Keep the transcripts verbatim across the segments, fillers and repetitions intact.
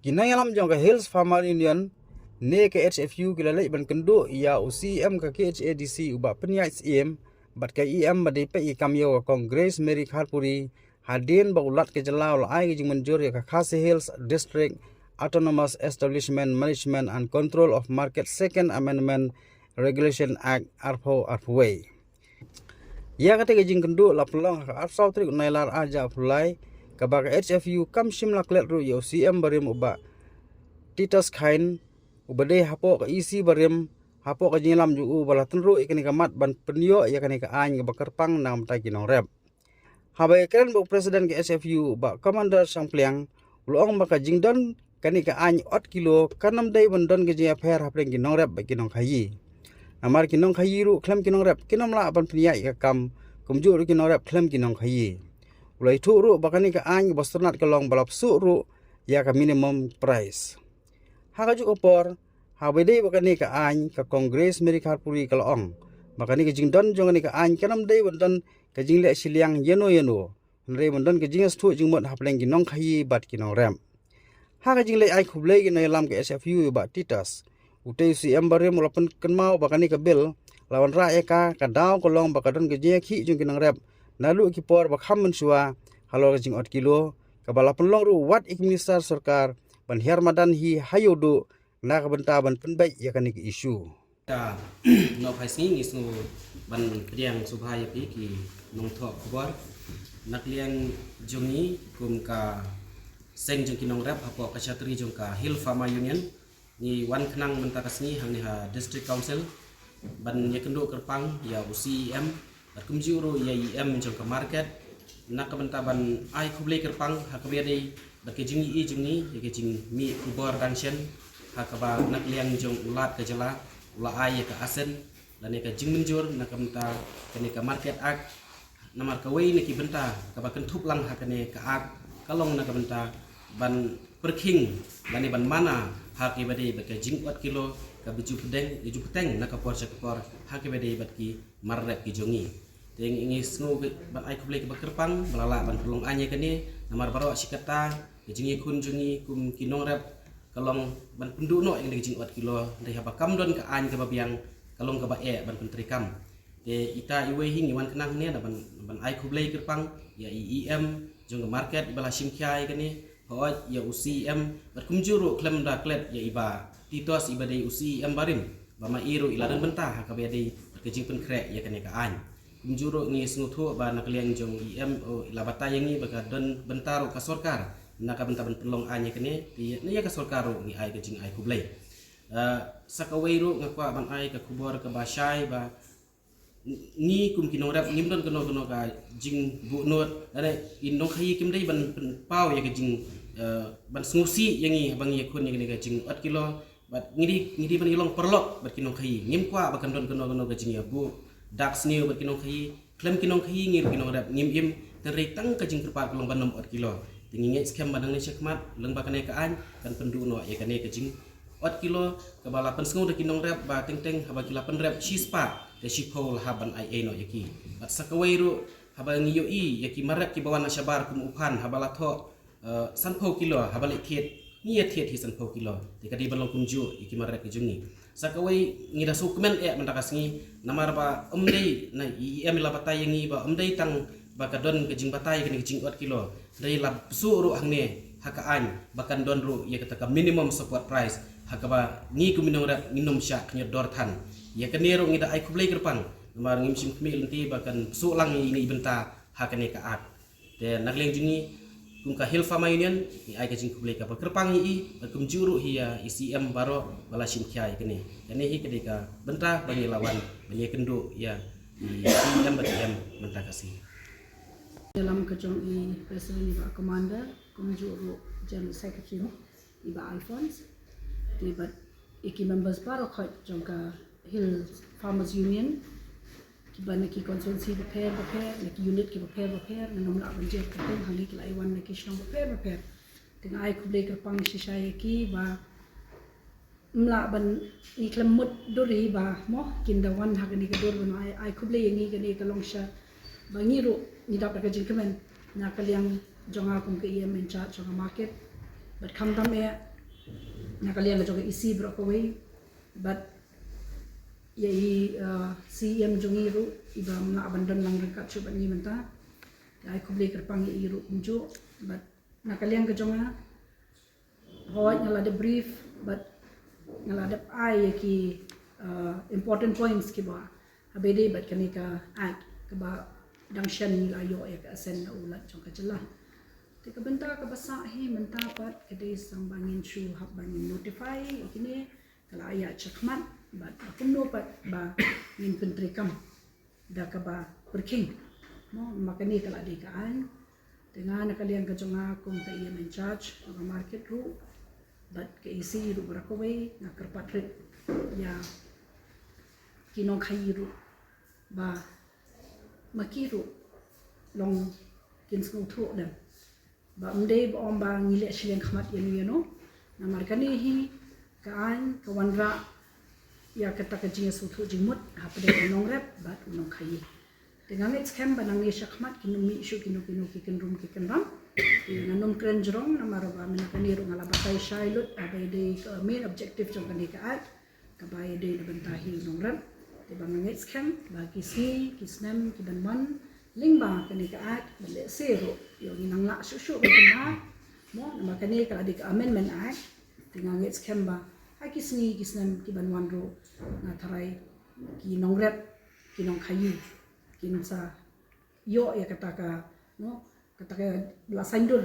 Ki nongïalam jong ka Hills Farmer Union ne ka H F U ki la leit ban kynduh ïa u C E M ka K H A D C u Bah Pynïaid Syiem bad ka E M ba dei peit ïa ka kam ïew ka Kong Grace Mary Kharpuri hadien ba u Lat ka jylla u la ai ka jingmynjur ïa ka Khasi Hills District Autonomous Establishment Management and Control of Market Second Amendment Regulation Act arphew arphew wei. Ïa kata ka jingkynduh la pynlong ha ka arphew saw tarik u Nailar arhajar arphew lai, kaba ka H F U kam shym la klet ruh ïa u C M barim u Bah Titus Chyne, uba dei hapoh ka E C barim, hapoh ka jingïalam jong u ba la tynruh ïa kane ka mat ban pynïoh ïa kane ka aiñ kaba kyrpang na ka bynta ki nongrep. Haba ïakren bad u President ka H F U Bah Commander Shangpliang, u la ong ba ka jingdon kane ka aiñ ot kilo kan ym dei ban don ka jingïapher hapdeng ki nongrep bad ki nongkhaïi. Namar ki nongkhaïi ruh khlem ki nongrep kin ym lah ban pynïaid ïa ka kam, kumjuh ruh ki nongrep khlem ki nongkhaïi. U la ïathuh ruh ba kane ka aiñ kaba sngewtynnat ka long ba la pynsuh ruh ïa ka minimum price. Ha kajuh ka por, haba ïadei bad kane ka aiñ, ka Kong Grace Mary Kharpuri ka la ong ba kane ka jingdon jong kane ka aiñ kan ym dei ban don ka jingleh shiliang ïano ïano, hynrei ban don ka jingïasngewthuh jingmut hapdeng ki nongkhaïi bad ki nongrep. Ha ka jingleit ai khublei ki nongïalam ka H F U ïa u Bah Titus, utei u C M barim u la pynkynmaw ba kane ka bill la wanrah ïa ka, ka daw ka long ba ka don ka jingïakhih jong ki nongrep naduh ki por ba kham mynshuwa halor ka jingot kilo, kaba la pynlong ruh wat ïa ki minister sorkar ban hiar madan hi ha ïewduh na ka bynta ban pynbeit ïa kane ka issue. Ka nongphai sngi ngi sngew ban pdiang sngewbha ïa phi ki nongthoh khubor. Na ka liang jong ngi kum ka seng jong ki nongrep hapoh ka shatri jong ka Hill Farmer Union, ngi wan khnang mynta ka sngi hangne ha District Council ban ïakynduh kyrpang ïa u C E M bad kumjuh ruh ïa E M jong ka market na ka bynta ban ai khublei kyrpang ha kaba ïadei bad ka jingïohi jong ngi ïa ka jingmih khubor dang shen ha kaba na ka liang jong u Lat ka jylla u la ai ïa ka assent lane ka jingmynjur na ka bynta kane ka Market Act. Namar kawei na ki bynta kaba kynthup lang ha kane ka Act ka long na ka bynta ban pyrkhing lane ban mana ha kaba dei bad ka jingot kilo kaba ju pdeng, ju pdeng na ka por sha ka por ha kaba dei bad ki mar rep ki jong ngi. Te ngi, ngi sngew ban ai khublei kaba kyrpang ba la lah ban pynlong aiñ ïa kane, namar baroh shi katta ka jingïakhun jong ngi kum ki nongrep ka long ban pynduh noh ïa kane ka jingot kilo, hynrei haba kam don ka aiñ kaba biang ka long kaba eh ban pyntreikam. Te ita iwei hi ngi wan khnang hangne da ban, ban ai khublei kyrpang ïa i E M jong ka market iba la shim khia ïa kane, hooid ïa u C E M bad kumjuh ruh khlem da klet ïa i Bah Titus iba dei u C E M barim ba ma i ruh i la don bynta ha kaba ïadei bad ka jingpynkhreh ïa kane ka aiñ. Kumjuh ruh ngi sngewthuh ba na ka liang jong E M, oh, i la batai ïa ngi ba ka don bynta ruh ka sorkar na ka bynta ban pynlong aiñ ïa kane, te ïa, na ïa ka sorkar ruh ngi ai ka jingai khublei. Ah, sa kawei ruh nga kwah ban ai ka khubor kaba shai ba ngi kum ki nongrep ngim don kano kano ka jingbuhnud, lane i nongkhaïi kim dei ban pynpaw ïa ka jing, eh, ban sngewsih ïa ngi haba ngi ïakhun ïa kane ka jingot kilo. Bad ngi dei, ngi dei ban ïalong paralok bad ki nongkhaïi, ngim kwah ba kan don kano kano ka jingïabuh dak sniew bad ki nongkhaïi. Khlem ki nongkhaïi ngi ruh ki nongrep ngim im, hynrei tang ka jingkyrpad ka long ban ym ot kilo. Te ngi ngeit skhem ba nangne shakhmat lyngba kane ka aiñ kan pynduh noh ïa kane ka jing ot kilo kaba la pynsngew da ki nongrep ba teng teng haba ki la pynrep shispah te shiphew la hap ban ai ei noh ïa ki. Bad sa kawei ruh haba ngi ïohi ïa ki mar rep kiba wan na shabar kum u phan haba la thoh, eh, sanphew kilo haba leit thied, ngi ïa thied hi sanphew kilo. Te ka dei ban long kumjuh ïa ki mar rep ki jong ngi. Sa kawei ngi da sngewkmen eh mynta ka sngi namar ba ym dei na i E M i la batai ïa ngi ba ym dei tang ba ka don ka jingbatai kane ka jingot kilo. Dei la pynsuh ruh hangne ha ka aiñ ba kan don ruh ïa kata ka minimum support price ha kaba ngi kum ki nongrep ngin ym shah khñiot dor than. Ïa kane ruh ngi da ai khublei kyrpang namar ngim shym khmih lynti ba kan pynsuh lang ïa ine i bynta ha kane ka Act. Te na ka liang jong ngi kum ka Hill Farmer Union ngi ai ka jingkhublei kaba kyrpang ïa i bad kumjuh ruh hi ïa i C M baroh ba la shim khia ïa kane. Kane hi ka dei ka bynta ba ngi la wan ban ïakynduh ïa i C M bad i E M mynta ka sngi. Ïalam ka jong i President i Bah Commander, kumjuh ruh General Secretary i Bah Alphonse. Te bad ïa ki members baroh khoit jong ka Hill Farmers Union kiba na ki constituency bapher bapher, na ki unit ki bapher bapher, ngan ym lah ban jer kyrteng hangne ki la ïa wan na ki shnong bapher bapher. Te nga ai khublei kyrpang shisha ïa ki ba ym lah ban ngi khlem mut dur hi ba mo kin da wan ha kane ka dur ban ai, ai khublei ïa ngi, kane ka long sha ba ngi ruh ngi dap da ka jingkmen na ka liang jong nga kum ka E M in charge jong ka market. Bad khamtam eh Na ka liang ka jong ka E C baroh kawei, bad ïa i, uh, C E M jong ngi ruh, i ba mynta ban don lang ryngkat shuh bad ngi mynta. Ai khublei kyrpang ïa i ruh kumjuh, bad na ka liang ka jong nga, hooid nga la dep brief, bad nga la dep ai ïa ki, uh, important points kiba haba ïadei bad kane ka act kaba dang shen ngi la ïoh ïa ka assent na u Lat jong ka jylla. Te ka bynta kaba sah hi mynta pat ka dei sa ba ngin shu hap ba ngin notify ïa kine, ka la ïaid shakhmat, bad kumno pat ba ngin pyntreikam da kaba pyrkhing. Mo, ma kane ka la dei ka aiñ. Te nga na ka liang ka jong nga kum ka E M in charge jong ka market ruh, bad ka E C ruh baroh kawei, nga kyrpad rit ïa ki nongkhaïi ruh ba ma ki ruh long kin sngewthuh dem. Ba ym dei ba ong ba ngi leh shiliang khmat ïano ïano. Namar kane hi ka aiñ ka wanrah ïa kata ka jingsngewthuh jingmut hapdeng u nongrep bad u nongkhaïi. Te nga ngeit skhem ba nangne shakhmat kin ym mih shuh kino kino ki kynrum ki kynram. Te ngan ym kren jrong namar ba mynta kane ruh nga la batai shai lut haba ïadei ka main objective jong kane ka act. Kaba ïadei na bynta hi u nongrep. Te ba nga ngeit skhem ba ki sngi ki snem ki ban wan lyngba kane ka act, ba lehse ruh ïoh ngi nang lah shuh shuh ban kynmaw. Mo, namar kane ka la dei ka Amendment Act. Te nga ngeit skhem ba ha ki sngi ki snem ki ban wan ruh, nga tharai ki nongrep, ki nongkhaïi kin sa ïoh ïa kata ka, no, kata ka la saiñdur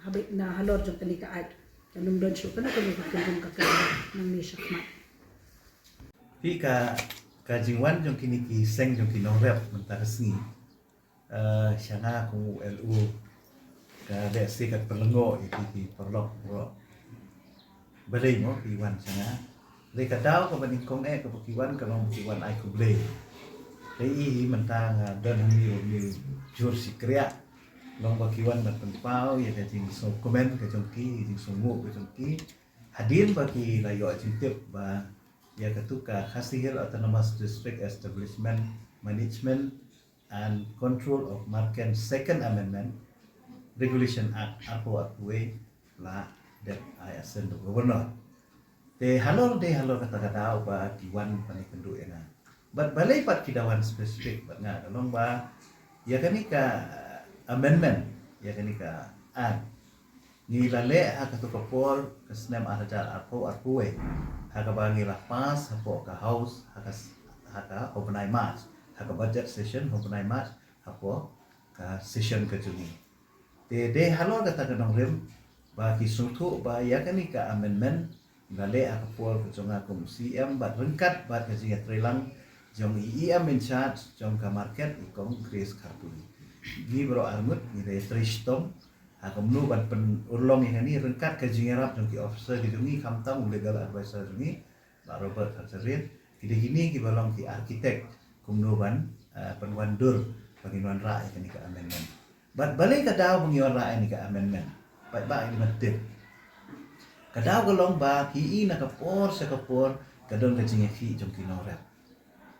haba na halor jong kane ka act. Kan ym don shuh kano kano ka kynrum ka kynrum nangne shakhmat. Phi, ka, ka jingwan jong kine ki seng jong ki nongrep mynta ka sngi, eh, sha nga kum u L O, ka lehse ka pynlyngngoh ïa ki, ki paralok baroh. Balei mo ki wan sha nga? Lei ka daw kaba nyngkong eh kaba ki wan ka long ba ki wan ai khublei. Te i hi mynta nga don hangne u jur sikriah. Long ba ki wan ban pynpaw ïa ka jingsngewkmen ka jong ki, jingsngewnguh ka jong ki. Hadien ba ki la ïoh jingtip ba ïa katu ka Khasi Hills Autonomous District Establishment Management and Control of Market Second Amendment Regulation Act arphew arphew wei la dep ai assent da u Governor. Te halor, dei halor kata ka daw ba ki wan ban ïakynduh ïa nga. Bad balei pat ki da wan specific bad nga, ka long ba ïa kane ka amendment, ïa kane ka act, ngi la leh ha katu ka por ka snem ar hajar arphew arphew wei, ha kaba ngi la pass hapoh ka House, ha ka, ha ka hynñiew bnai March, ha ka budget session hynñiew bnai March, hapoh ka session ka jong ngi. Te dei halor kata ka nongrim ba ki sngewthuh ba ïa kane ka amendment ngi la leh ha ka por ka jong nga kum C M bad ryngkat bad ka jingïatreilang jong i E M in charge jong ka market, i Kong Grace Kharpuri. Ngi baroh arngut ngi la ïatrei shitom ha kumno ban pynurlong ïa kane ryngkat ka jingïarap jong ki officer ki jong ngi, khamtam u legal advisor jong ngi, Bah Robert Kharjahrit, ki dei kine kiba long ki architect kumno ban, eh, pynwandur ba ngin wanrah ïa kane ka amendment. Bad balei ka daw ba ngi wanrah ïa kane ka amendment? Paidbah, ngi ban tip. Ka daw ka long ba phi i na ka por sha ka por ka don ka jingïakhih jong ki nongrep.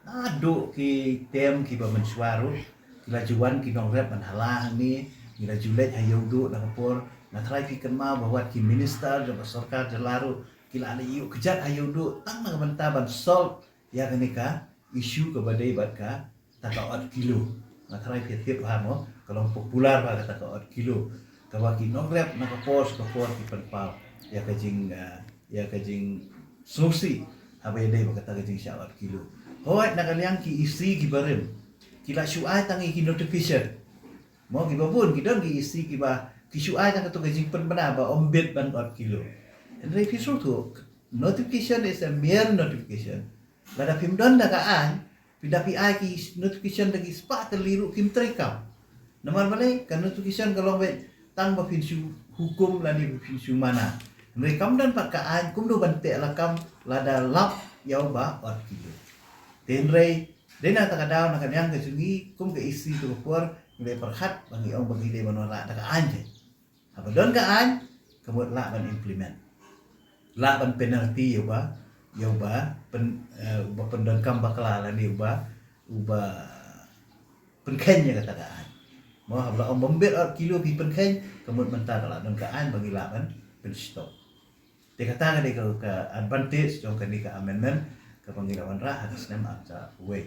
Naduh ki term kiba mynshuwa ruh ki la ju wan ki nongrep ban hala hangne, ki la ju leit ha Ïewduh na ka por. Nga tharai phi kynmaw ba wat ki minister jong ka sorkar jylla ruh ki la leit ïuh kjat ha Ïewduh tang na ka bynta ban solve ïa kane ka issue kaba dei bad kata ka ot kilo. Nga tharai phi tip ha mo, ka long popular bha kata ka ot kilo, kaba ki nongrep na ka por sha ka por ki pynpaw ïa ka jing, eh, ïa ka jingsngewsih haba ïadei bad kata ka jingshah ot kilo. Hooid, na ka liang ki E C kiba rim ki la shu ai tang ïa ki notification. Mo, kiba bun ki don ki E C kiba ki shu ai tang katu ka jingpynbna ba ym bit ban ot kilo. Hynrei phi sngewthuh, notification is a mere notification. Lada phim don da ka aiñ, phi da phi ai ki notification da ki spah tylli ruh kim treikam. Namar balei? Ka notification ka long beit tang ba phin shu hukum lane ba phin shu mana. Hynrei kam don pat ka aiñ kumno ban teh lakam lada lap ïa uba ot kilo. Te hynrei dei na kata ka daw, na ka liang ka jong ngi kum ka E C tu ka por, ngi la pyrkhat ba ngi ong ba ngi dei ban wanrah da ka aiñ te. Haba don ka aiñ, ka mut lah ban implement, lah ban penalty ïa uba, ïa uba pyn, eh, uba pyndonkam bakla lane uba, uba pynkheiñ ïa kata ka aiñ. Mo, haba la ong ba ym bit ot kilo phi pynkheiñ, ka mut mynta ka la don ka aiñ ba ngi lah ban pynshitom. Te kata ka dei ka, ka advantage jong kane ka amendment kaba ngi la wanrah ha ka snem ar hajar wei.